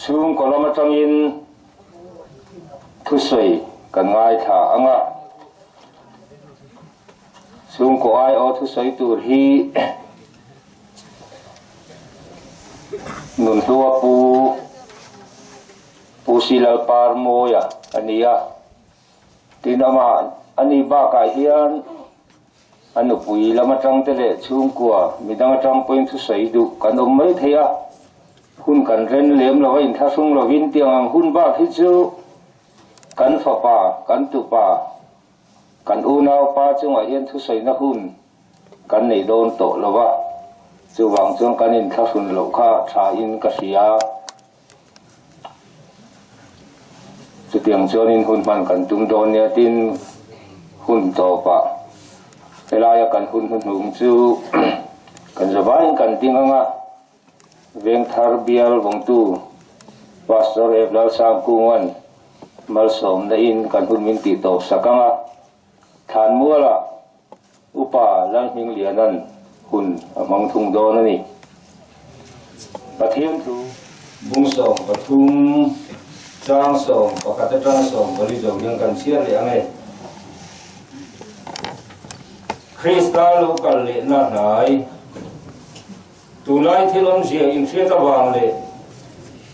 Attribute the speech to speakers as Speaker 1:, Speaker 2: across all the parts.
Speaker 1: Chhungkaw lam atangin thusawi kan ngaithla ang a, chhungkaw aiawh thusawi tur hi Nunhlua Pu Pu Silalparmawia a ni a, tin amah a nih bakah hian A nupui lam atang te leh chhungkua midang atang pawhin thusawi duh kan awm mai thei a, hun kan ren lem lo a inthlahrung lovin tiang ang hun bak hi chu kan fapa, kan tupa, kan unaupa chungah hian thusawina hun kan nei dawn tawh lo va, chuvang chuan kan inthlahrun loh kha tha in ka hria. Chutiang chuanin hun hman kan tum dawn nia tin hun tawpah helaia kan hun hnuhnung chu kan zavaiin kan ding ang a, Vengthar bial vawngtu Pastor Rev Lalsangkunga'n malsawmna in kan hun min tih tawp sak ang a, Thlanmualah Upa Lalhmingliana'n hun a hmang thung dawn a ni. Pathian thu. Bung 13, chang 11 atang 14 zo hian kan chhiar leh ang e. Krista lo kal lehna hnai, tunlai thil awmzia inhriat avang leh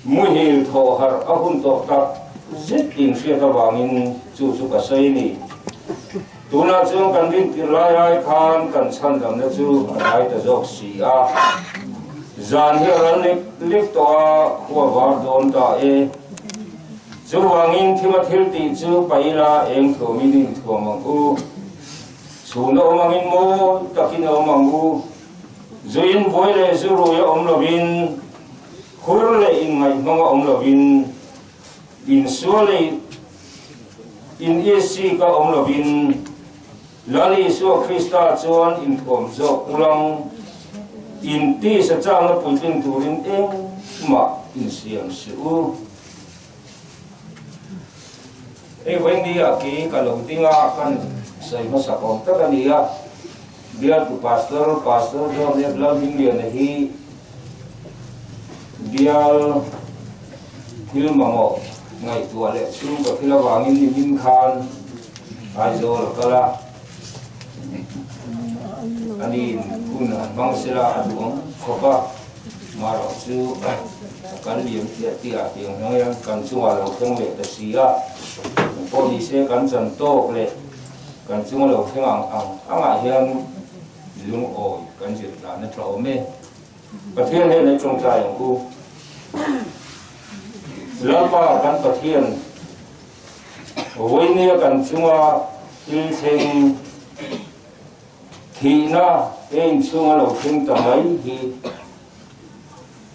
Speaker 1: muhil thawh harh a hun tawh tak zet inhriat avangin chu chu ka sawi a ni. Tunah chuan kan rintir lai lai khan kan chhandamna chu a hnai ta zawk si a. Zan hi a ral lek lek tawh a, khua var dawn ta e. Chuvangin thima thil tih chu paila eng thuamin inthuam ang u. Chhun a awm angin mawi takin a awm ang u. Zuin buai leh zu rui a awm lovin, khur leh inngaihhmang a awm lovin, insual leh in-isik a awm lovin, Lal Isua Krista chuan inthuam zawk ulang, intisa changna puitling turin engmah insiam suh u. Hei Wendy-a khi ka lo ding a, kan sawi hmasak awm tak a ni a. Bialtu Pastor, Pastor John F. Lalhmingliana hi bial thil mamawh ngaihtuah leh chhungkaw thil avangin nimin khan Aizawl a kal a, ani hun han hmang sela a duh ang khawp a, marawh chu a kal liam chiah tih ah tiang hmang hian kan chungah lo thleng leh ta si a, engpawh ni se kan chan tawk leh Kan chunga lo thleng ang ang angah hian lungawi kan zir tlan a tha awm e. Pathian hian ei tawngtai ang u. Lalpa kan Pathian vawinia kan chunga thil thleng thihna he inchhunga lo thleng ta mai hi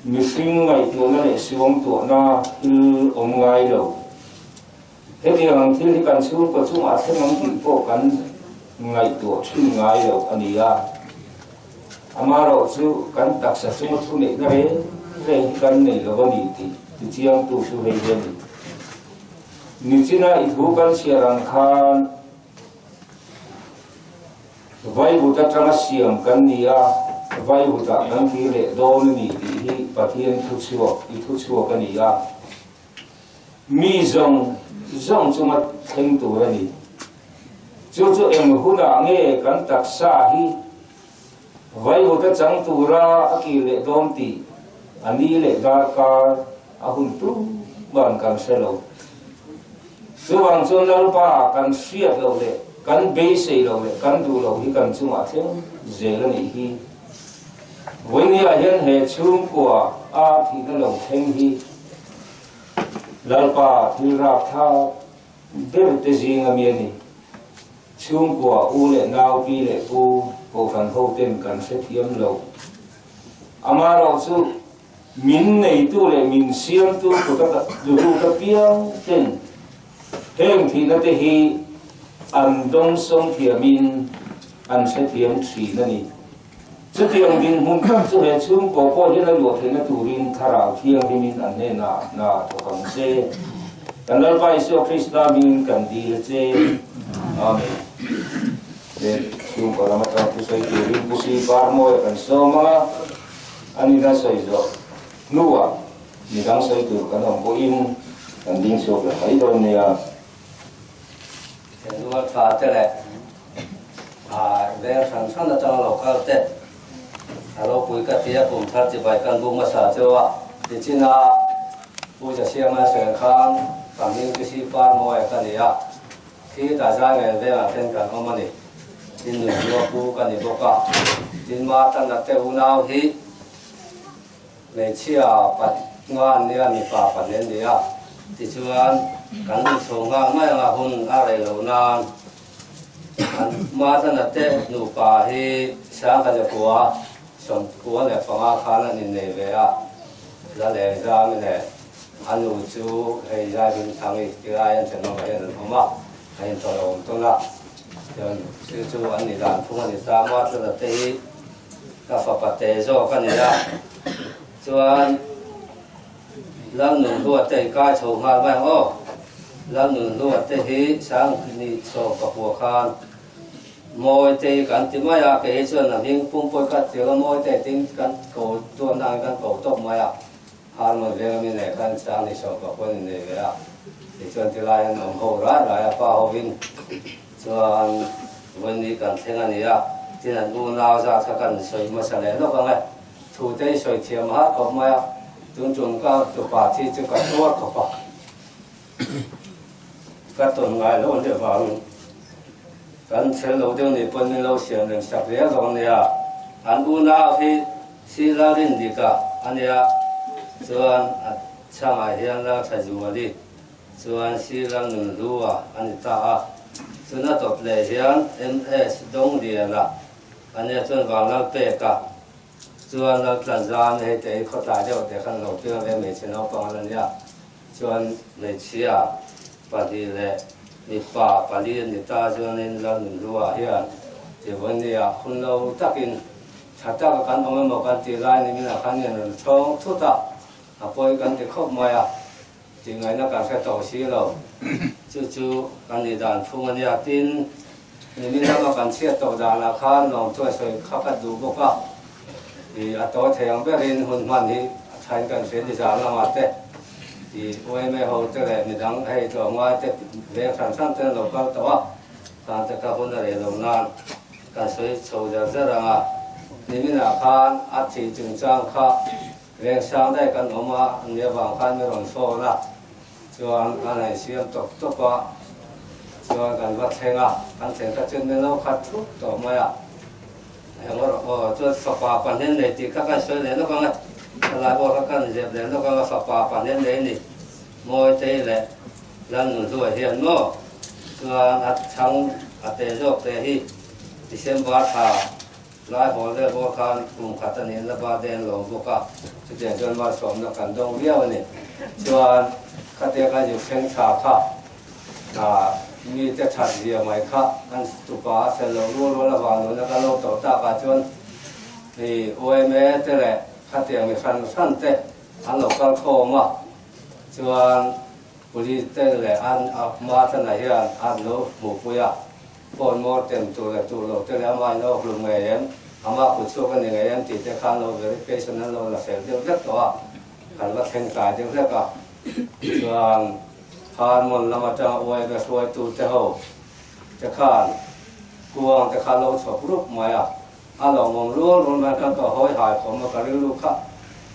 Speaker 1: mihring ngaihtuahna leh suangtuahna thil awm ngai lo. Hetiang ang thil hi kan chhungkaw chungah thleng ang tih pawh kan ngaihtuah thin ngai lo a ni a. Amaherawh chu kan taksa chunga thu neihna reng reng hi kan nei lo a ni tih tichiangtu chu hei hi a ni. Nichina i thu kan chhiar ang khan Vaivut atanga siam kan ni a, vaivutah kan kir leh dawn a ni tih hi Pathian thuchhuak, i thuchhuak a ni a. Mi zawng zawng chunga thleng tur a ni. Chu chu eng hunah nge kan taksa hi vaivuta chang tura a kir leh dawn tih a ni leh darkar a hun tuman kan hre lo. Chuvang chuan Lalpa kan hriat loh leh kan beisei loh leh kan duh loh hi kan chungah thleng zel a nih hi. Vawinia hian he chhungkua a thihna lo thleng hi Lalpa thil rap thlak ber te zing a mi a ni. Chhungkua u leh nau pi leh pu kohhran ho ten kan hrethiam lo. Amaherawh chu min neitu leh min siamtu kuta lut apiang ten heng thihna te hi an dawngsawng thiamin an hrethiam thin a ni. Chutiang dinhmun tak chu he chhungkaw pawh hian a luah theihna turin Thlarau Thianghlimin an hnenah hna thawk ang che. Kan Lalpa Isua Krista hmingin kan dil a che. Amen. He chhungkaw lam atang thusawi turin Pu Si Parmawia kan sawm ang a, a nina sawi zawh hnuah. Midang sawi tur kan awm pawhin kan ding chhuak leh mai dawn nia.
Speaker 2: Thenrual tha te leh veng hran hran atanga lo kal te a ropui ka ti a, kum thar chibai kan buk hmasa chu a tichin a, Pu Zasiama sawi khan ka hming chu Sipa Mawia ka ni a, khi tah zai ngen vengah khen kan awm a ni. Tin nunhlua pu ka ni bawk a, tin Martana te unau hi Hmeichhia pat nga an nia, mipa pahnih an ni a, tichuan kan lut chho nghal mai anga hun a rei loh nan an Mathana te nupa hi Sangkazakua 95 khan an innei ve a, Lalengzami leh a nu chu hei Zaihmingthangi tilai an thenawmah hian an awm a, a intawlh a awm tawn a, chuan chu chu an ni dan phung a ni ta, Mathana te hi Ka fapa te zawk a ni a, chuan Lalnunhlua te i kai chho nghal mai ang aw. Lalnunhlua te hi 2019 khan Mawitei kan ti mai a, kei hi chuan a hming pumpuai ka ti lo, Mawitei tiin kan ko duan angin kan ko tawp mai a, Harmon veng ami nei khan 2019 in nei ve a, tichuan tilai an awm ho rai rai a, pa hovin Chuan vawiin kan thleng a ni a, tin an unau zat kha kan sawi hmasa leh lawk ang e. Thu te i sawi thiam har khawp mai a, tun tum ka tupa thi chu ka tuar khawp a, ka tawn ngai lo hle vangin kan chhel lo deuh ni pawn min lo siam reng sak zel zawng nia. An unau hi Sila Rindika a nia, chuan a chhangah hian Lalthazuali Chuan Sila Nunhlua a ni ta a, chuna tawp leh hian MS Dongliana a nia chuan Vanlalpeka chuan Laltlanzam hei te hi khawtlai deuh te khan lo piang ve hmeichhe naupang a la nia, chuan hmeichhia pahnih leh mipa pali a ni ta chuanin Lalnunhlua hian Tivawnia hun lo takin tha taka kan awm emaw kan tih lai niminah khan hian rawn chhawng thut a, a pawi kan ti khawp mai a. Tingaihna kan hre tawh si lo. Chu chu kan nih dan phung a nia. Tin, nimin lama kan chhiat tawh danah khan lawmthu a sawi kha ka duh bawk a. Ih, a tawi thei ang berin hun hman hi a thain kan hria ni zan lamah te, ih, YMA ho te leh midang hei tlawmngai te veng hran hran ten lo kal tawh a. Khan te kha hun a reh lo nan kan sawi chho zar zar ang a. Niminah khan a thih chungchang kha Veng sang daih kan awm a, ni avang khan mi rawn phone a, chuan kan han siam tawp tawp a, chuan kan va thleng a, kan thleng kha chuan min lo khat thup tawh mai a, eng rawh aw, chuan fapa pahnih nei tih kha kan sawi leh lawk ang e, thalai pawh kha kan zep leh lawk ang a, fapa pahnih nei ni Mawitei leh Lalnunhlua hian maw, chuan a chhang a te zawk te hi December thla Lai hawl vel bawk khan kum khat a nih la birthday an lawm bawk a, chutiang chuan malsawmna kan dawng viau a ni. Chuan khatia kan zuk thleng thla kha mite that zia mai kha kan tupa a fel loh rual rual avang nuna kan lo tawh takah chuan i YMA te leh khatiang mi hran hran te an lo kal khawm a, chuan police te leh an hma thlana hian an lo hmuhpui a. Phone mawr tem tur leh tur lo te leh amah in a awk hlum ngei em, amah kut chhuak a ni ngei em tih te khan lo verification an lo la fel deuh hlek tawh a, kan va thleng tlai deuh hlek a. Chuan Harmon lam atanga uaina hruaitu te ho te khan kuang te kha lo chhawp rup mai a, a lawmawm rual rual mai khan ka hawi hai khawm a, ka rilru kha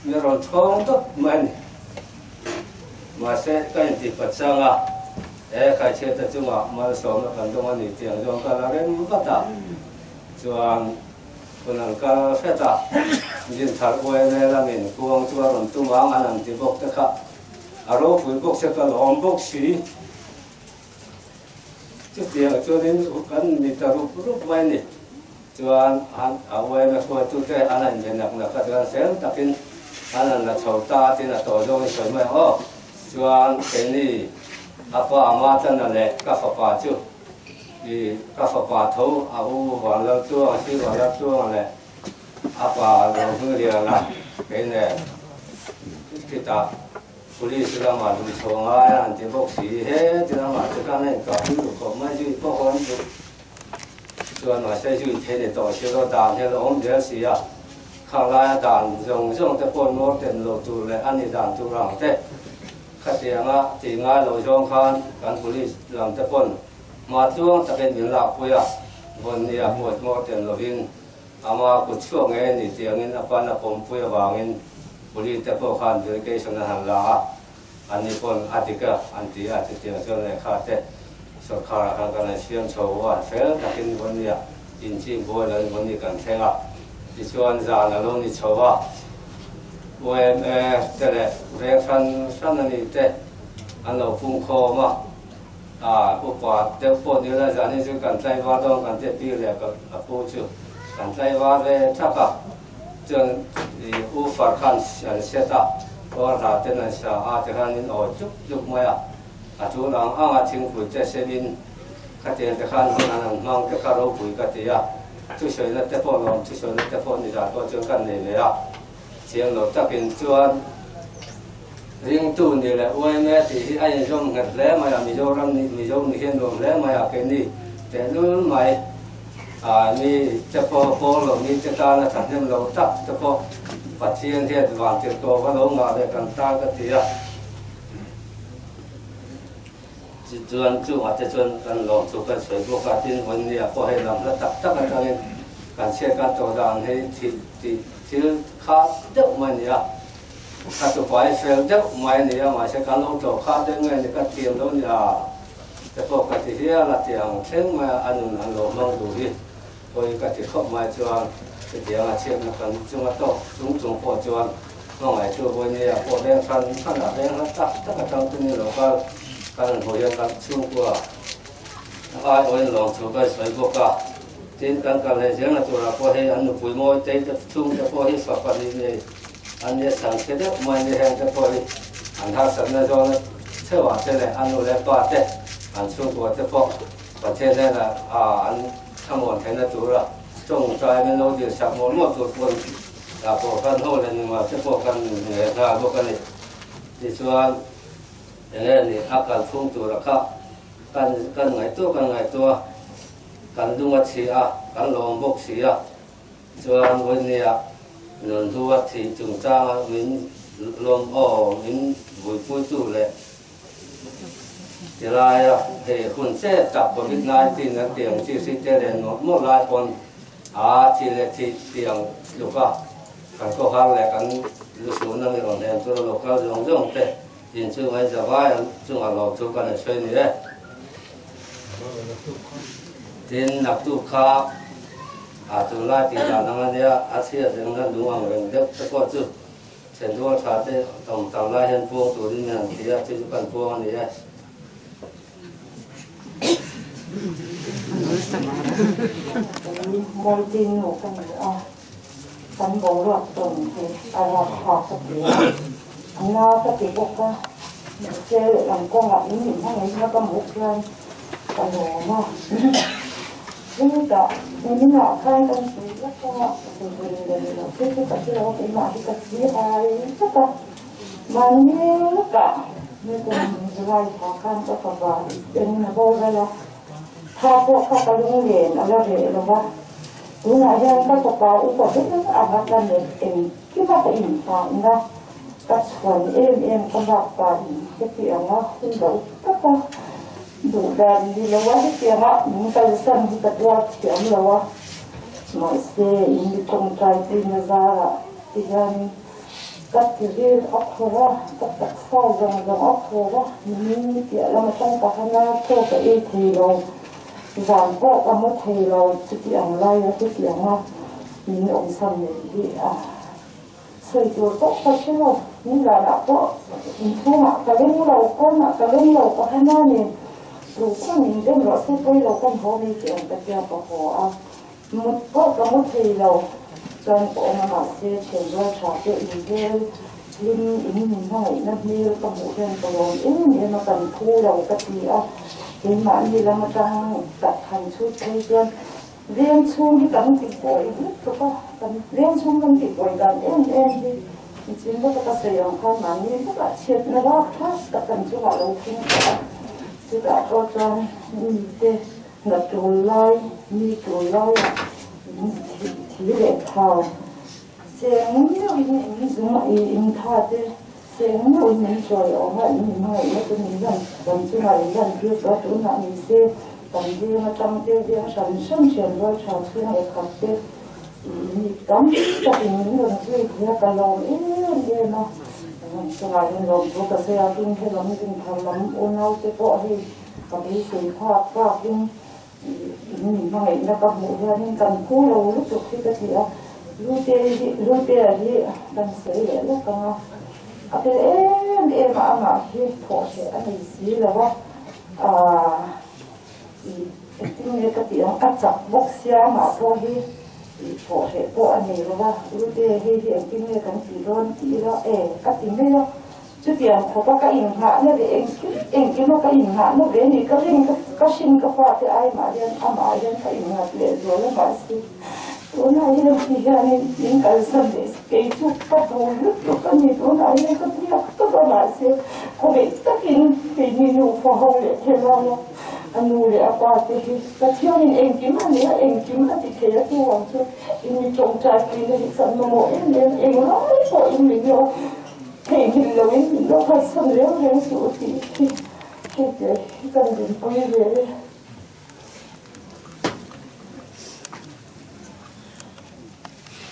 Speaker 2: mi rawn chhawng tawp mai a ni. Mahse ka inti pachang a. He khaichhiate chungah malsawmna kan dawng a ni tih ang zawng kal a rem vat a, chuan hun an kal hret a, Dinthar YMA lamin kuang chu a rawn tum ang an han ti bawk te kha a ropui bawk se ka lawm bawk si. Chutiang chuanin kan ni ta rup rup mai a ni. Chuan a YMA hruaitute an han inbe nak nak a, chuan fel takin an han la chho ta tiin a tawh zawngin sawi mai ang aw. Chuan keini a pa Matana leh ka fapa chu i ka fapa tho a u Vanlaltluanga si Vanlaltluanga leh a pa Rohmingliana kei nen khitah Police lamah duh chho ngai a han ti bawk si he ti lamah chu khan a inkah pui duh khawp mai zui pawh hawn duh chuan mahse zui thei ni tawh si lo dan hian a awm zel si a. Khang laia dan zawng zawng te pawh nawr tem lo tur leh a ni dan tur ang te khatianga tih ngai lo zawng khan kan police lam te pawn hma tluang takin min lakpui a, vawn nia pawt ngawr tem lovin ama kut chhuak ngei a ni tiangin a pan a pawmpui avangin police te pawh khan verification an han la a, an ni pawn a dik a an ti a, chutiang chuan lehkha te sawrkharah khan kan han siam chho a, fel takin vawn nia inchim buai lovin vawn ni kan thleng a, tichuan zan a lo ni chho a, YMA te leh veng hran hran a ni te an lo pungkhawm a. A upa deuh pawh ni la zanin chu kan tlaivar dawn kan tia pi leh a pu chu kan tlaivar ve thak a, chuan ih u far khan an set a, kawr hla ten an sa a tikhan in awi tluk tluk mai a, a tul ang ang a thingpui te sem in khatiang te khan hun an han hmang te kha ropui ka ti a, thusawi na te pawh lawm thusawi na te pawh ni zah pawh chuan kan nei ve a. Chiang lo takin chuan ringtu ni leh yma tih hi a inzawm nghet hle mai a, Mizoram nih Mizo nih hian nuam hle mai a, keini tehlul mai ah mi te pawh pawl lo mi te tana thahnem lo tak te pawh Pathian hian vantirh tawp a lo ngah leh kan tan ka ti a. Tichuan chungah te chuan kan lawm chu kan sawi bawk a, tin Vawnia pawh hei lam hla tak tak atangin kan chhiat kan tawh dan hei thih tih thil kha deuh mai a ni a, ka tupai fel deuh mai a ni a, mahse kan lo tlawh kha deuh nge ni ka thiam lo ni a te pawh ka ti hial a tiang thleng mai a, a nun an lo hmang duh hi pawi ka ti khawp mai chuan chutiang a chhiatna kan chunga tawk chung chung pawh chuan hmangaihtu Vawnia pawh veng hran hran ah veng hla tak tak atang chu ni lo kal kan han hmuh hian kan chhungkua a aiawhin lawm thu ka sawi bawk a. Tin, kan kal leh zelna turah pawh hei an nupui mawi te te chhungte pawh hi fa pahnih nei an nia chhan che deuh mai nia heng te pawh hi an harsatna zawna chheuhah te leh a nu leh pa te an chhungkua te pawh Pathian hnenah an thlamuan theihna tura tawngtai min lo dil sak mawlh mawlh tur pawn ah pawh kan ho leh nungah te pawh kan nge nghal bawk a ni. Tichuan enge ni a kalphung tura kha kan kan ngaihtuah kan ngaihtuah. Kan lung a chhi a, kan lawm bawk si a, chuan Vawinia Nunhlua thih chungchanga min lawm aw min vuipuitu leh tilaia hei hun che tak Covid 19 an tih ang chi hri te leh nuam mawlh lai pawn a thih leh thih tih ang tluk a, kan khawhar leh kan lusuhna mi rawn hem tura local zawng zawng te inchung an zavai an chungah lawm chu kan insawi ni e. Tin, naktuk kha a tunlai tih dan ang a nia, a chhiat rengna lung ang reng deuh te pawh chu thenrual tha te awm tam lai hian puang turin min han ti a, chu chu kan puang a ni e.
Speaker 3: Mawlti nu ka ni a, kan boruak tawn hi a rapthlak ka ti a, a na ka ti bawk a, mahse lehlam kawngah min inhmangaihna ka hmuh hian ka lawm a, chutah niminah khan kan sawi vek a, sawi leh ni lo se chu ka hre lo a, keimah hi ka chi ai vek a, mahni lawkah nikum July thla khan ka fapa engin a boral a, thla pawh kha ka lunglen a la reh lo va. Tunah hian ka fapa upa ber anga ka neih engkima ka inhahna ka chhuan em em ka lak dan heti anga hun lo taka duh dan ni lo a, hetianga min kalsan hi ka tuar thiam lo a, mahse in mi tawngtai puina zarah ti hian ka tiril a khawr a, ka taksa zawng zawng a khawr a, min piah lam atang ka han a, chaw ka ei thei lo. Zan pawh ka mu thei lo, chuti ang lai a chuti ang a min awmsan nei hi a sawi tur pawh ka hre lo, min zanah pawh inchhungah ka leng lo, pawnah ka leng lo ka han a ni, tu kha min dem rawh se pawi lo kan haw mai tih ang ka tia ka haw a, mut pawh ka mu thei lo, chuan ka awm a mahse thian rual tha te inhel hlim in min hmangaihna hmel ka hmuh hian ka lawm em em a, kan phu lo ka ti a, keimahni lam atang tak han chhut phei chuan veng chhung hi kan ti buai lutuk a, kan veng chhung kan ti buai dan em em hi nichin lawka ka sawi ang khan mahni vekah chhiatna rap thlak tak kan chungah lo thleng tawh a, chutah pawh chuan mite hna tul lai mi tul laiah min thi leh thau. Seng meuhin in zum i in tha te, seng meuhin min hruai awm a, in inhmangaihna te min lan kan chungah in lan tir tawh a, tunah ni se kan veng atang te veng hran hran hrian rual tha chhung leh khat te mi tam takin min rawn zui thei a, ka lawm em em a, chungah hian lawmthu ka sawi a, tin helam dinthar lam unau te pawh hei ka beisei phak bakin In min hmangaihna ka hmuh hianin kan phu lo lutuk hi ka ti a, Lute hi Lutea hi kan sawi leh lawk ang a, a fel em em a, amah hi thawh hreh a nei si lo a, aah ih engtin nge ka tih ang, a chak bawk sia amah pawh hi ih thawh hreh pawh a nei lo a, Lute hei hi engtin nge kan tih dawn ti ila e ka ti mai a. Chutiang khawpa ka inghahna leh engkim engkima ka inghahna ve ni ka rin ka hrin ka fate ai mah hian amah hian ka innghat leh zual a mahse tunah hian ti hianin min kalsan leh kei chu ka duh lutuk a ni tunah hian ka biak tawp a mahse khawveih takin keini nufa ho leh thelaia a nu leh a pa te hi Pathianin engkim a nei a engkim a ti thei a chu ang chu in mi tawngtai puina hi kan mamawh em em englai pawhin min lo Theihnghilh loin min lo kalsan reng reng suh tih hi hei te hi kan dinpui ve e.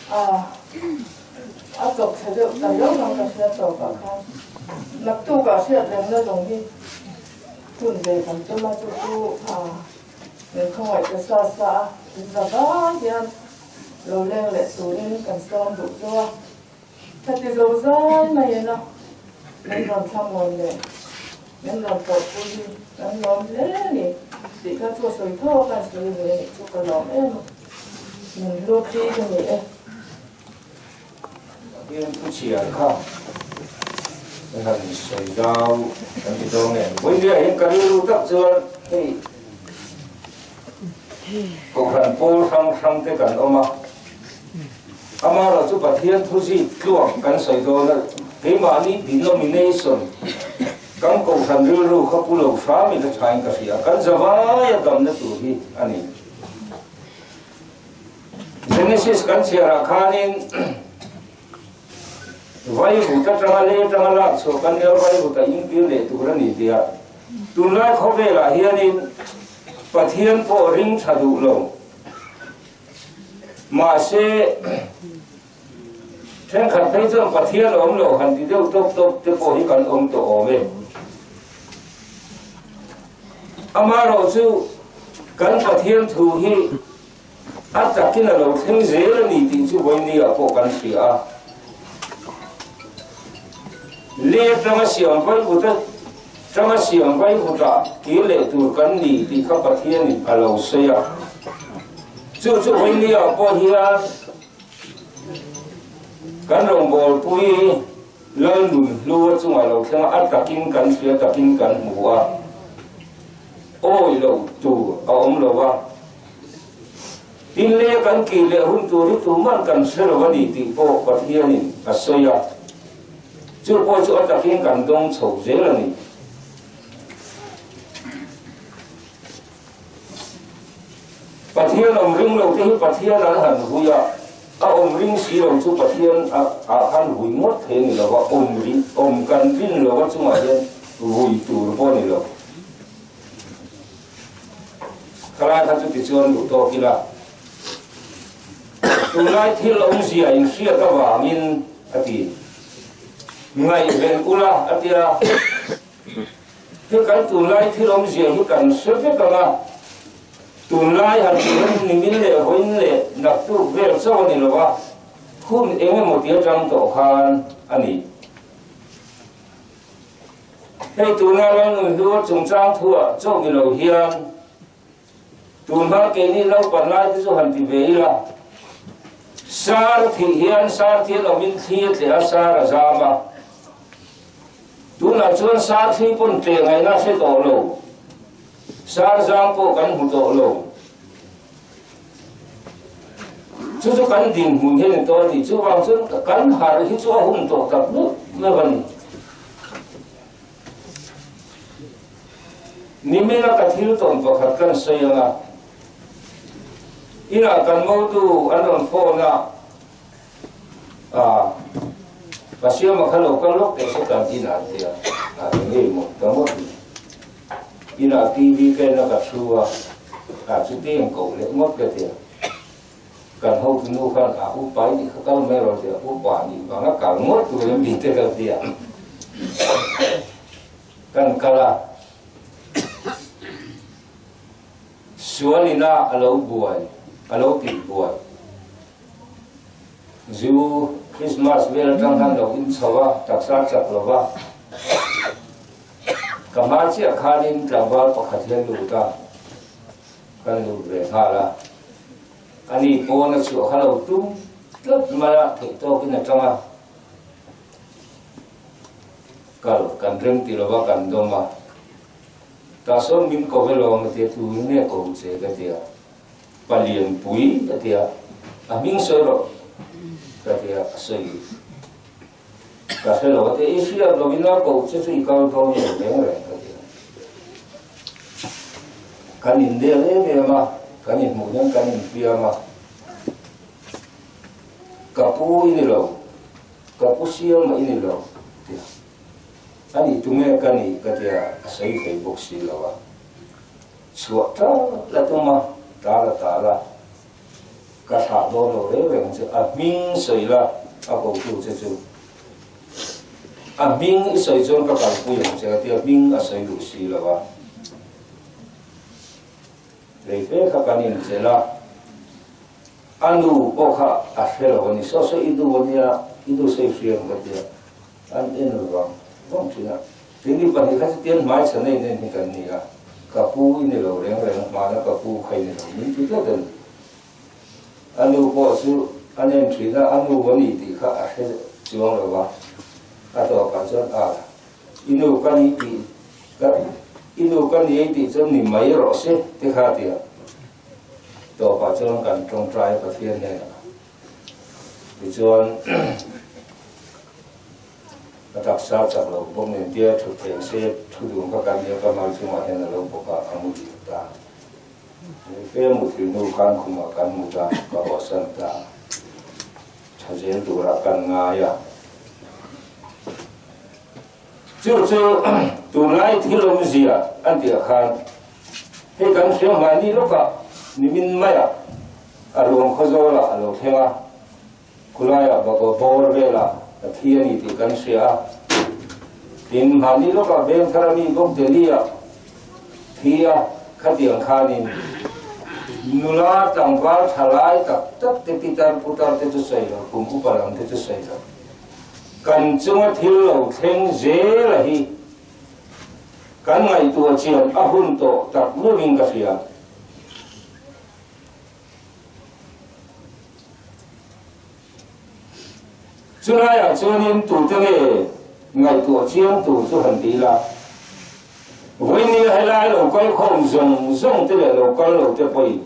Speaker 4: A a chawp chhe deuh ta riau ang ka hria tawpah khan naktukah hriat rengna lung hi hun ve kan tum a chu chu a min khawngaih ta sa sa a in za vai hian lo leng leh turin kan sawm duh chu a. Ka ti zo zai mai in a, min rawn thlamuan leh min rawn tawhpui hi kan lawm hle a ni tih kha chu a sawi tho a, kan sawi ve anih chu ka lawm em a, min hlu pi ka ni e.
Speaker 1: Pathian thu chhiar kha i han sawi zau kan ti dawn em? Vawiin hian ka rilru tak chuan hei Kohhran pawl hrang hrang te kan awm a, amaherawh chu Pathian thu zit tluak kan sawi dawn a, keimahni denomination kan kohhran rilru kha pu lo hram in a thain ka hria, kan zavai a damna tur hi a ni. Genesis kan chhiarah khanin Vaivut atanga lei atanga lak chhuah kan nia, vaivut a intir leh tur a ni tia tunlai khawvelah hianin Pathian pawh ring tha duh lo. Mahse, thenkhat phei chuan Pathian a awm lo han ti deuh tawp tawp te pawh hi kan awm tawh awm e. Amaherawhchu, kan Pathian thu hi a takin a lo thleng zel a ni tih chu vawinia pawh kan hria a. Lei atanga siam vaivuta tanga siam vaivuta kir leh tur kan ni tih kha Pathianin a lo sawi a. Chu chu vawinia pawh hian kan rawngbawlpui Lal Nunhlua chungah lo thleng a, a takin kan hria takin kan hmu a, awi lo tur a awm lo va. Tin le kan kir leh hun tur hi tuman kan hre lo a ni tih pawh Pathianin a sawi a, chu pawh chu a takin kan dawng chho zel a ni. Pathian awm ring lo te hi Pathian an han hui a, a awm ring si lo chu Pathian ah khan hui ngawt thei a ni lo va, awm ring awm kan rin lo a chungah hian vui tur pawh a ni lo. Khalai kha chu tichuan duh tawk ila, tunlai thil awmzia inhriat avangin a ti. Ngaihven ula a tia, hei kan tunlai thil awmzia hi kan hre vek ang a, tunlai han tih nimin leh vawiin leh naktuk vel chauh a ni lo a, hun eng emaw ti atang tawh khan a ni. Hei tuna Lalnunhlua chungchang thuah chauh ni lo hian tun hma keini naupan lai te chu han ti ve ila, sar thih hian sar thil awmin thli a tleh a, sar a zam a, tunah chuan sar thli pawn tleh ngaihna hre tawh lo, sar zam pawh kan hmu tawh lo. Chu chu kan dinhmun hi a ni tawh a ni. Chuvang chuan kan harh hi chu a hun tawh tak meuh meuh a ni. Nimina ka thil tawn pakhat kan sawi ang a, inah kan motu an rawn phone a. A, ka siama kha lo kal lawk teh se kan inah an ti a, a eng nge maw ta ngawt ni. Inah TV ka en a ka thu a, a chuti eng koh leh ngawt ka ti a. Kan hotu nu khan a upa i nih kha kal mai rawh a ti a, upa nih vang a kal ngawt tur em ni te ka ti a. Kan kal a, sual ina a lo buai, a lo tih buai. Zu Christmas vel atang khan lo in chho a, taksa chak lo va. Ka hma chiah khanin tlangval pakhat hian lut a, kan lut ve nghal a. Ani pawn a chhuah kha lo tum tlat mai a, theih tawkin a tang a. Kal kan rem ti lova kan dawm a, tah sawn min ko ve lawm a tia, tu in nge ko che ka tia, Palianpui ka tia, a hming sawi rawh ka tia a sawi ka hre lo a tia, i hriat lo in a koh che chu i kal dawn lo reng reng ka tia. Kan indel em em a, kan inhmuh hian kan infiam a, ka pu i ni lo. Ka pu siam i ni lo tia a nih tunge ka nih ka tia a sawi thei bawk si lo a, chhuah tal la tum a, tal a tal a, ka thlah dawn lo reng reng che, a hming sawi la a kotu che chu, a hming i sawi chuan ka kalpui ang che ka tia hming a sawi duh si lo a, rei fe kha kan inchelh a. A nu pawh kha a hre lo a ni. Saw saw i nu a nia, i nu sawi hria ang ka ti a. An en vang vang thin a. Keini pahnih kha chu tian hmai chhan a inen hi kan ni a. Ka pu i ni lo reng reng, hmana ka pu kha i ni lo min ti tlat a ni. A nu pawh chu an en thin a, a nu a ni tih kha a hre chuang lo va. A tawpah chuan a, i nu ka ni tih, i nu ka ni tih chuan ni mai rawh se ti kha a ti a. Tawpah chuan kan tawngtai Pathian hnenah tichuan ka taksa chak lo bawk nen tia thut thei se thu dun kha kan nia ka mal chungah hian a lo bawk a, a mu dil ta. Fe muthil hnu khan khumah kan mut a, ka haw-san ta. Tha zel turah kan ngai a. Chu chu tunlai thil awmzia an tih ah khan hei kan hria hmai ni lawkah nimin maiah a ruang khawzawlah a lo thleng a, khulaiah bakaw bawr velah a thi a ni tih kan hria a. Tin, hmahni lawkah Vengthar ami bawk Delhi-ah thi a, khatiang khanin nula tlangval thalai tak tak te pitar putar te chu sawi lo, kum upa lam te chu sawi lo. Kan chunga thil lo thleng zel a hi kan ngaihtuah chian a hun tawh tak meuhin ka hria. Chulaiah chuanin tute nge ngaihtuah chiang tur chu han ti ila, vawinia helai lo kal khawm zawng zawng te leh lo kal lo te pawhin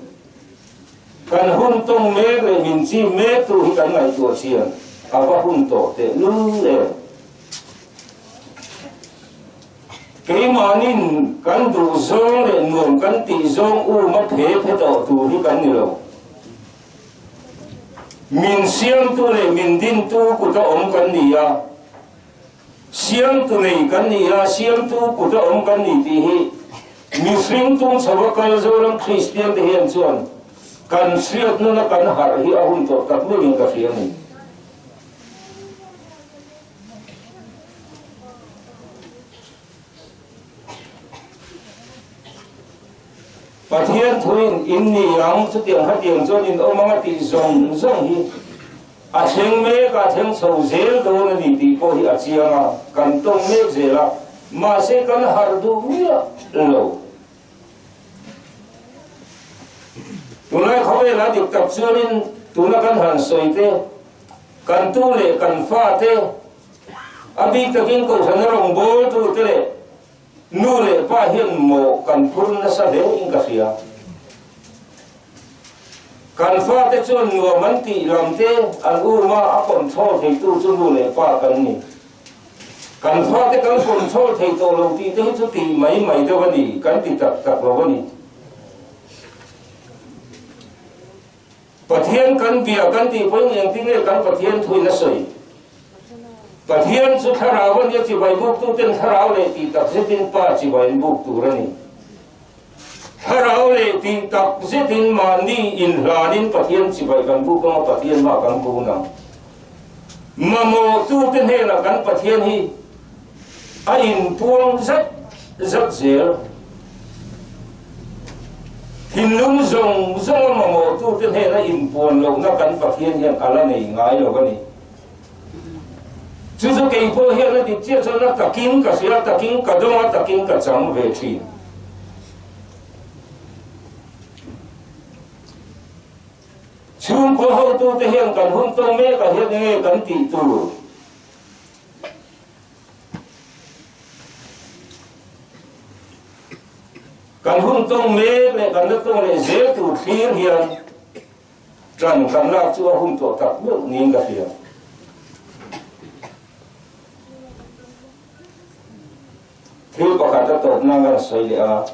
Speaker 1: Kan hun tawng mek leh min chim mek tu hi kan ngaihtuah chian a va hun tawh teh lul em. Keimahnin kan duh zawng leh nuam kan tih zawng um a phe phe tawh tur hi kan ni lo. Min siamtu leh min dintu kuta awm kan ni a, siamtu nei kan ni a, siamtu kuta awm kan ni tih hi Mihring tung chho a kal Zoram Kristian te hian chuan kan hriat nuna kan harh hi a hun tawh tak meuhin ka hria a ni. Pathian thuin in ni ang chutiang hetiang chuan in awm ang a tih zawng zawng hi a thleng mek a, thleng chho zel dawn a ni tih pawh hi a chiang a, kan tawng mek zel a, mahse kan harh duh miah lo. Tunlai khawvelah dik tak chuanin tuna kan han sawi te, kan tu leh kan fa te, a bik takin Kohhrana rawngbawltu te leh Nu leh pa hian maw kan phur nasa hle in ka hria. Kan fate chuan nuam an tih lam te an um a, a control theitu chu nu leh pa kan ni. Kan fate kan control thei tawh lo tih te hi chu tih mai mai deuh a ni, kan ti tak tak lo a ni. Pathian kan bia kan tih pawhin engtin nge kan Pathian thuin a sawi? Pathian chu thlarau a nia chibai buktu ten thlarau leh tih tak zetin Pa chibai an buk tur a ni. Thlarau leh tih tak zetin mahni inhlanin Pathian chibai kan buk anga Pathian mah kan kun ang. Mamawhtute hnenah kan Pathian hi a inpuang zat zat zel. Thinlung zawng zawnga mamawhtute hnena inpuan lohna kan Pathian hian a la nei ngai lo a ni. Chu chu kei pawh hian a dik chiah chuan a takin ka hria, a takin ka dawng, a takin ka chang ve thin. Chhungkaw hotute hian kan hun tawng mekah hian enge kan tih tur? Kan hun tawng mek leh kan la tawng leh zel tur thlir hian ṭan kan lak chu a hun tawh tak meuh niin ka hria. Thil pakhat a tawp nan kan sawi leh a,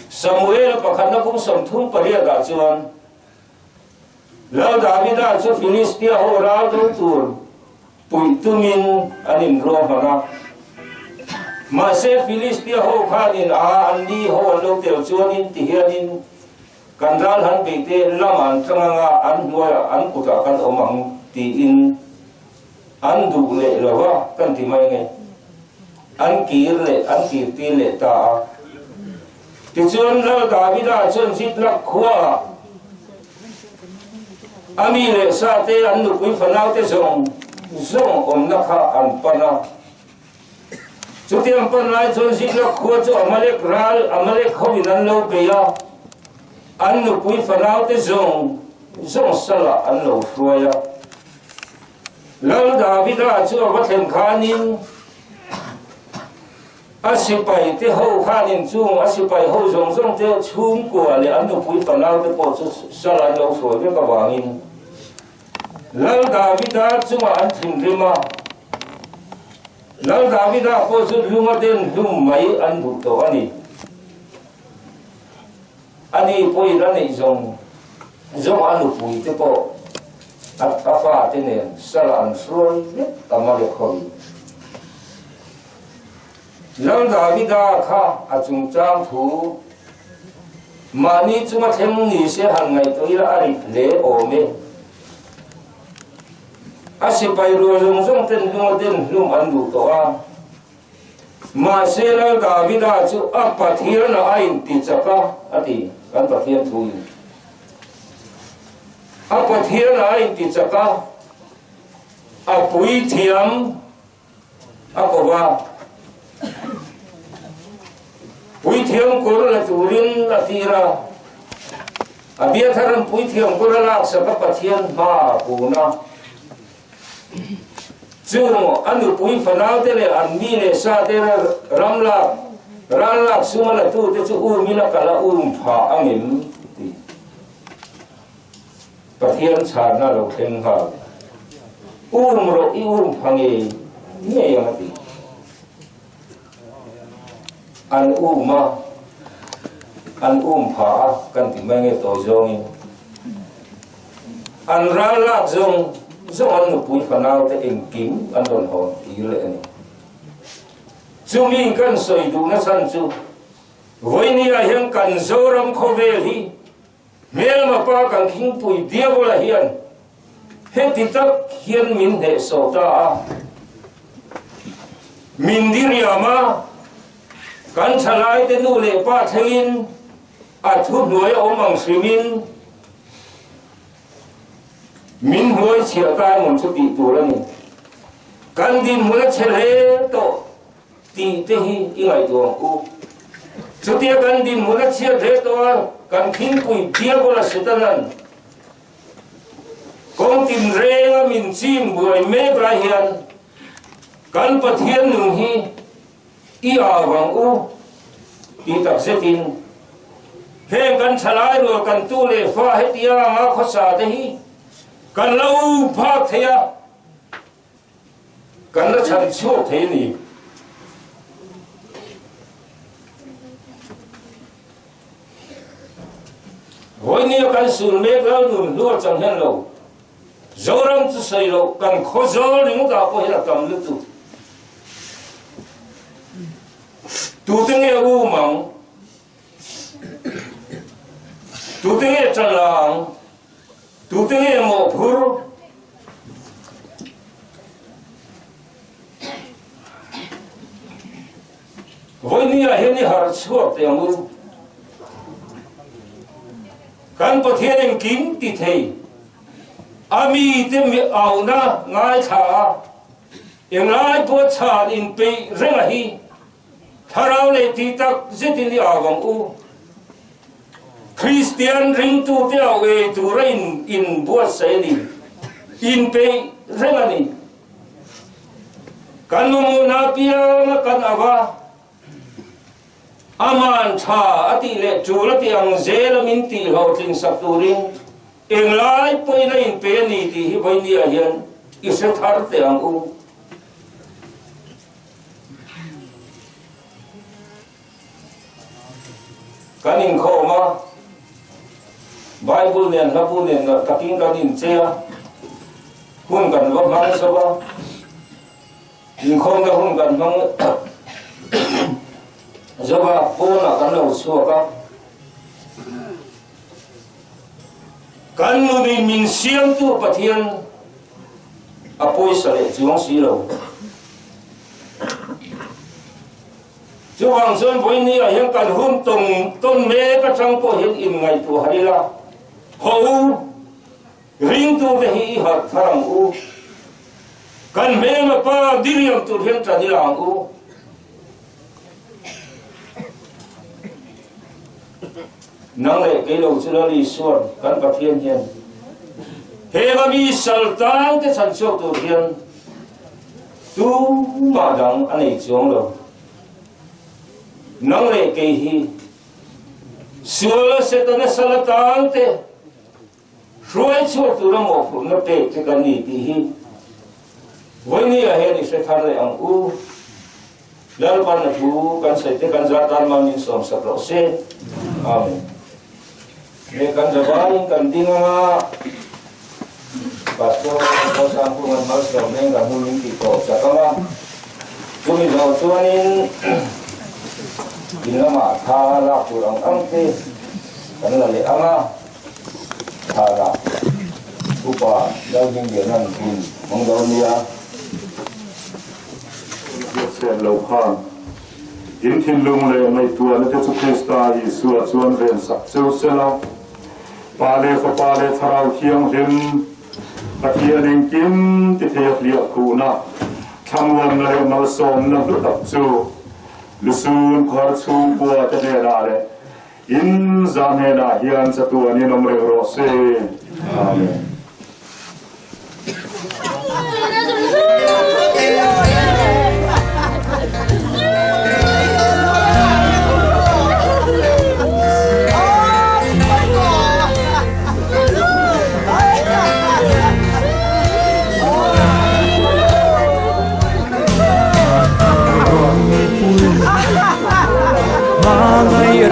Speaker 1: Samuel pakhatna kum 38 ah chuan Lal Davida chu Filistia ho ral do tur puih tumin an inruahman a. Mahse Filistia ho khanin a an ni ho an lo tel chuanin tihianin kan ral han beihte lamah an tlang anga an hnuaiah an kutah kan awm ang tiin An duh leh lo va kan ti mai nge. An kir leh an kir tir leh ta a. Tichuan Lal Davida chuan Ziklag khuaah a mi leh sa te an nupui fanau te zawng zawng awmna kha an pan a. Chutiang pan lai chuan Ziklag khua chu Amalek ral Amalek hoin an lo bei a, an nupui fanau te zawng zawng salah an lo hruai a. Lal Davida chu a va thlen khanin a sipai te ho khanin chung a sipai ho zawng zawng te chhungkua leh an nupui fanau te pawh chu sal an lo hruai vek avangin Lal Davida chungah an thinrim a. Lal Davida pawh chu hlunga den hlum mai an duh tawh a ni. Ani pawhin a neih zawng zawng a nupui te pawh a a fate nen sala an hruai vek a Malek hoin. Lal Davida kha a chungchang thu mahni chunga thleng ni se han ngaihtuah ila a rit hle awm e. A sipai rual zawng zawng ten hlunga den hlum an duh tawh a. Mahse Lal Davida chu a Pathianah a intichak a, a ti, kan Pathian thuin. A Pathianah a intichak a, a puithiam a ko va. Puithiam kawr la turin a tir a, Abiatharan puithiam kawr a laksak a Pathian hma a kun a. Chung a nupui fanaute leh an mi leh sate ram lak, ral lak suma latute chu umin a kal a um phah ang em? Tih Pathian chhanna lo thleng nghal. Um rawh i um pha ngei ngei ang a ti. An um a, an um pha a kan ti mai nge tawi zawngin. An ral lak zawng zawng an nupui fanau te engkim an rawn hawn tir leh a ni. Chumi kan sawi duhna chhan chu vawinia hian kan Zoram khawvel hi hmelma pa kan khingpui Diabola hian heti tak hian min hnehsawh ta a, min diriam a, kan thalaite nu leh pa thlengin A thuhnuai a awm ang hrimin min hnuai chhiah ta emaw chu tih tur a ni. Kan dinhmun a chhe hle tawh tih te hi i ngaihtuah ang u. Chutia kan dinhmun a chhiat hle tawh a, kan khingpui Diabola Setanan kawng tinrenga min chim buai mek lai hian kan Pathian nung hi I au ang u tih tak zetin heng kan thalai rual kan tu leh fa hetia anga khawsa te hi kan lo phak thei a, kan la chhan chhuak thei a ni. Vawiin. Vawinia kan sul mek Lalnun hluar chang hian lo Zoram chu sawi loh kan khawzawl ringawtah pawh hian a tam lutuk. Tute nge um ang? Tute nge ṭan ang? Tute nge mawhphur? Vawinia hian i harh chhuak teh ang u. Kan Pathian engkim ti thei a mite auhna ngaithla a, englai pawh chhan inpeih reng a hi thlarau leh tih tak zetin i au ang u. Kristian ringtute au ei tura inbuatsaih a ni, inpeih reng a ni. Kan mamawhna apianga kan au a, aman tha a tih leh tul a tih ang zela min tih hlawhtling sak turin englai pawhin a inpe a ni tih hi vawinia hian i hre thar teh ang u. Kan inkhawm a, Bible nen hlabu nen nalh takin kan inchei a, hun kan va hmang zo a, inkhawmna hun kan hmang zo a, pawnah kan lo chhuak a. Kan nunin min siamtu Pathian a pawisa leh chuang si lo. Chuvang chuan vawiini ah hian kan hun tawng tawn mek atang pawh hian inngaihtuah har ila, haw u, ringtute hi i harh thar ang u, kan hmelma pa diriam tur hian tan ila ang u. Nang leh kei lo chu Lal Isuan kan Pathian hian heng a mi sal tangte chhan chhuak tur hian Tumah dang a nei chuang lo. Nang leh kei hi sual Setana sal atan te hruai chhuak tura mawhphurhna pek te kan ni tih hi vawinia hian i hre thar leh ang u. Lalpan a thu kan sawi te kan zat tan man min sawm sak rawh se. Amen. Me kan zavaiin kan ding anga Pastor Kawsang Kungan malsawm reng kan hun min tih tawh sak anga chumi zawh chuanin in lamah tha lak tur ang ang te kan la leh anga tha la upa Lalhminglianan hun hmang dawn nia.
Speaker 5: Biakchhiat lo khan in thinlung leh ngaihtuahna te chu Krista Isua chuan ven sak cheu sela, Pa leh Fapa leh Thlarau Thianghlim, Pathian engkim ti thei a hliah khuhna, thlamuanna leh malsawmna hlu tak chu lusun khawhar chhungkua te hnenah leh in za hnenah hian chatuanin awm reng rawh se. Amen.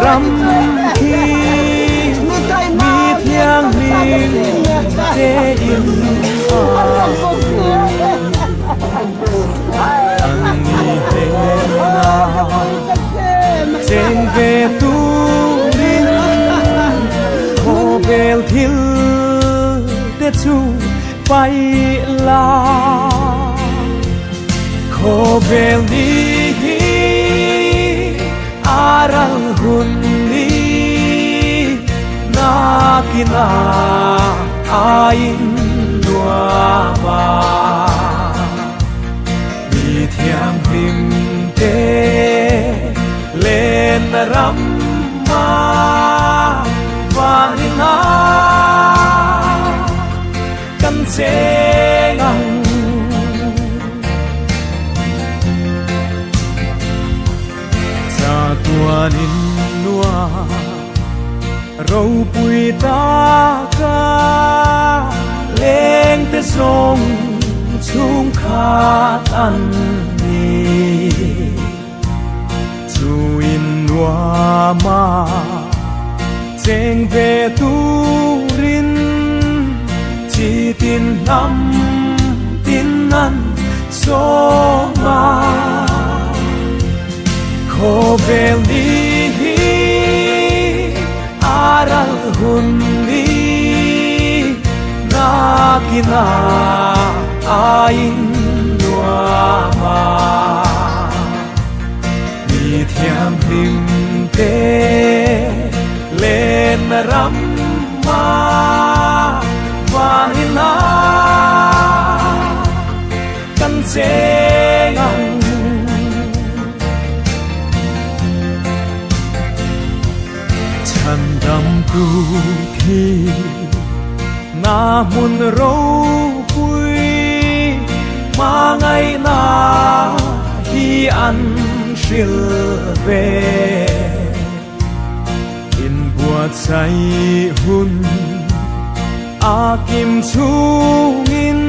Speaker 6: Ram khi mi thianghlim te in an ni hnena cheng ve turin khawvel thil te chu pai la khawvel ni hi a ral hun ni nakina a in nuam a mi thianghlim te len ram ma van in a kan cheng ang. Chatuan in nua ropui taka leng te zawng chhungkhat an ni. Chu in nuama. Cheng ve turin chi tin hnam tin an sawm a. Khawvel ni hi a ral hun ni nakina a in nuam a. Mi thianghlim te len ram ma vanin a kan cheng ang. Chhan dam tu thi na hmun ropui hmangaihna hi an hril ve. Inbuatsaih hun a kim chungin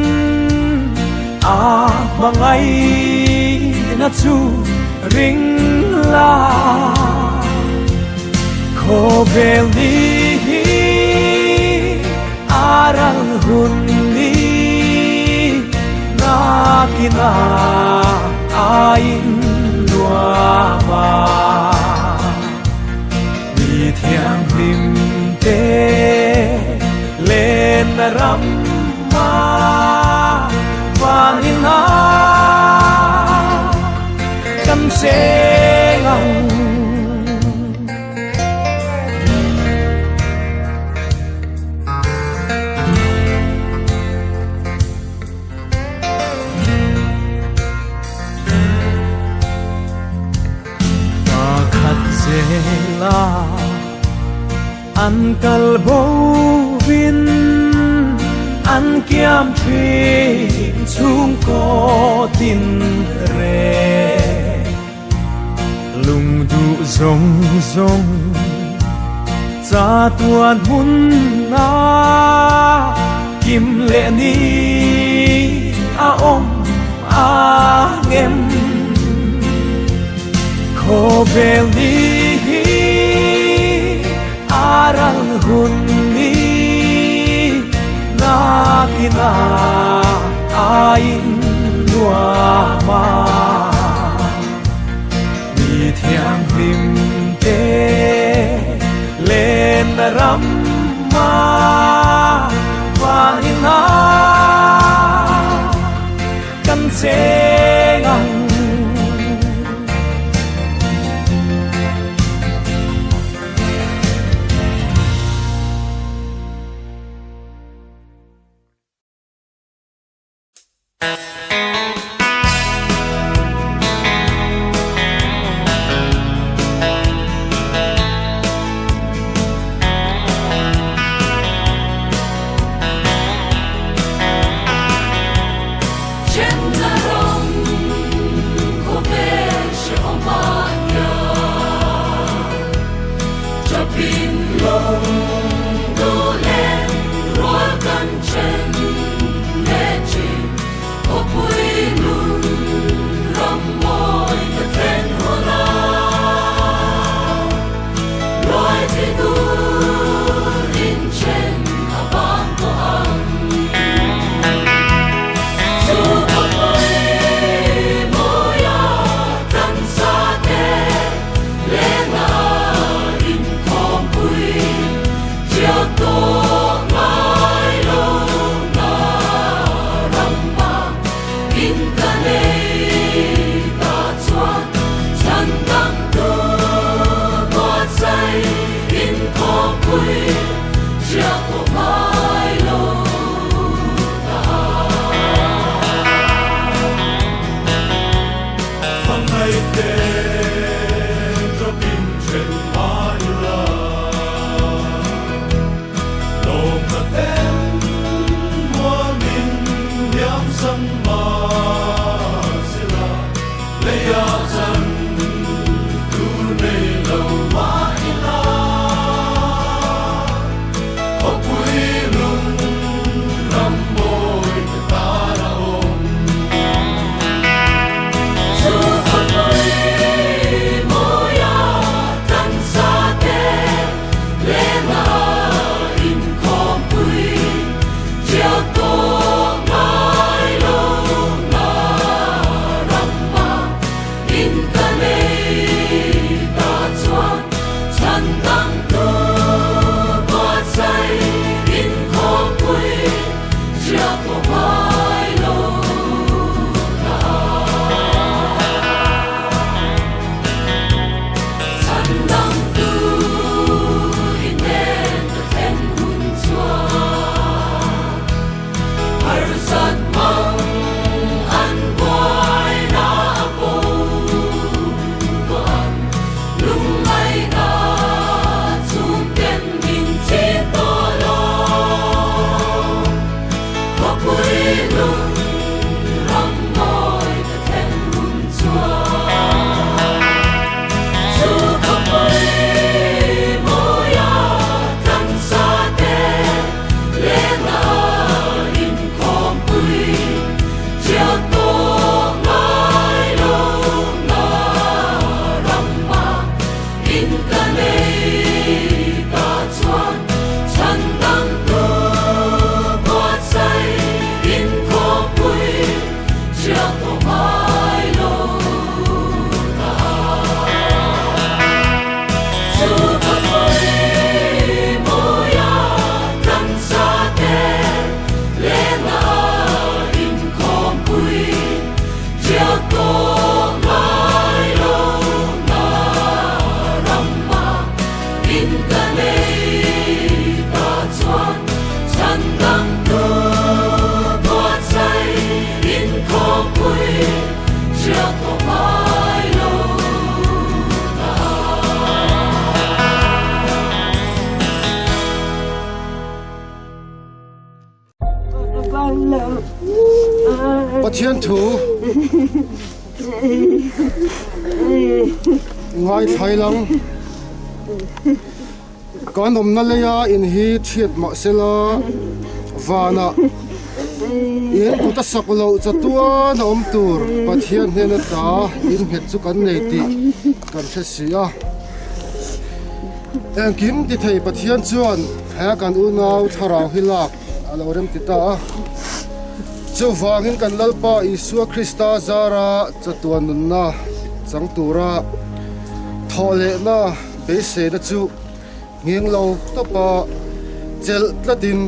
Speaker 6: a hmangaihna chu ring la. Khawvel ni hi a ral hun ni nakina a in nuam a. Mi thianghlim te len ram a vanin a kan cheng ang. Pakhat zela an kal bo vin an kiam thin chhungkaw tin reng. Lung duh zawng zawng cha tuan hmun a kim leh ni a awm a ngem. Khawvel ni hi a ral hun ni nakina a in nuam a. Mi thianghlim te len ram a vanin a kan cheng ang.
Speaker 7: Pathian thu ngaithlai lang kan awmna leia in hi chhiat mah sela vanah in kut a sak loh chatuan a awm tur Pathian hnen ata in nghet chu kan nei tih kan hre si a. Engkim ti thei Pathian chuan he kan unau thlarau hi lak a lo rem ti ta a. Chuvangin kan Lalpa Isua Krista zara chatuan nunna chang tura thawh lehna beiseina chu nghing lo tawpa chelh tlatin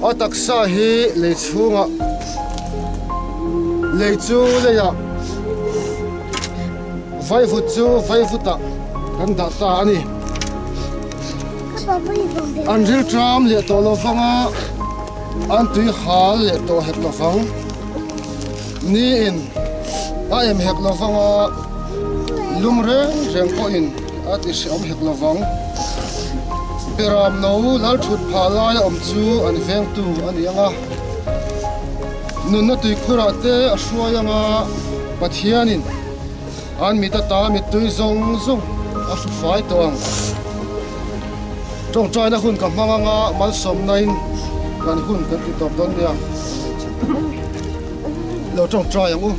Speaker 7: a taksa hi lei chhungah lei chu leiah vaivut chu vaivutah kan dah ta a ni. An rilṭam leh tawh lo vanga an tui hal leh tawh hek lo vang. Niin a em hek lo vanga lum reng reng pawhin a ti hrehawm hek lo vang. Beram no lal thut phah laia awm chu an vengtu a ni ang a, nunna tuikhurah te a hruai ang a, Pathianin An mit ata mittui zawng zawng a hru fai tawh ang. Tawngtaina hun ka hmang anga malsawmnain kan hun kan ti tawp dawn nia. Lo tawngtai ang u.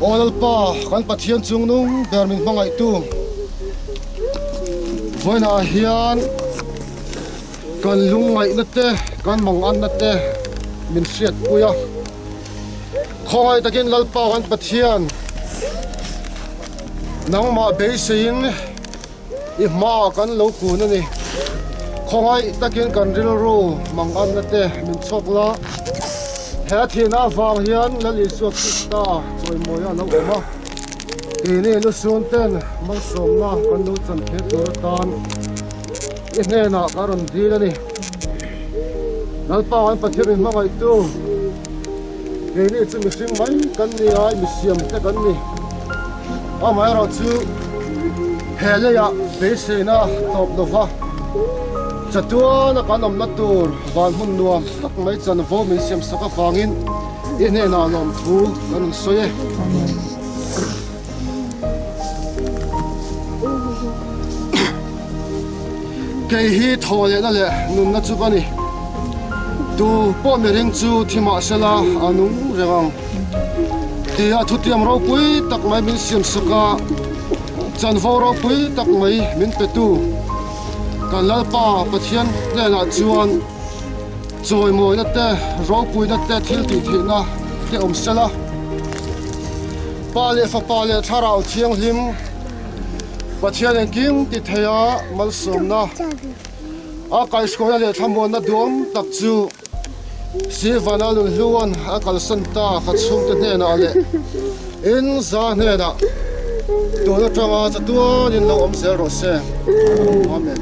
Speaker 7: Aw Lalpa, kan Pathian chungnung ber min hmangaihtu. Vawiinah hian kan lungngaihna te, kan manganna te min hriatpui a. Khawngaih takin Lalpa kan Pathian, nangmah beiseiin i hmaah kan lo kun a ni. Khawngaih takin kan rilru manganna te min chhawk la. He thihna avang hian Lal Isua Krista chawimawia a lo awm a. Keini lusun ten malsawmna kan lo chan theih tur atan i hnenah ka rawn dil a ni. Lalpa kan Pathian min hmangaihtu. Keini chu mihring mai kan ni a, misiam te kan ni. Amaherawh chu he leiah beiseina tawp lova chatuana kan awmna tur van hmun nuam tak mai chanvo min siam sak avangin i hnenah lawmthu kan rawn sawi e. Kei hi thaw lehna leh nunna chu ka ni. Tu pawh mihring chu thi mah sela a nung reng ang tia thutiam ropui tak mai min siam sak a, chanvo ropui tak mai min petu kan Lalpa Pathian hnenah chuan chawimawina te, ropuina te, thil tih theihna te awm sela. Pa leh Fapa leh Thlarau Thianghlim Pathian engkim ti thei a malsawmna a kaihhruaina leh thlamuanna duam tak chu Sivana Lunhluan a kalsan ta ka chhungte hnenah leh in za hnenah tun atanga chatuanin lo awm zel rawh se. Amen.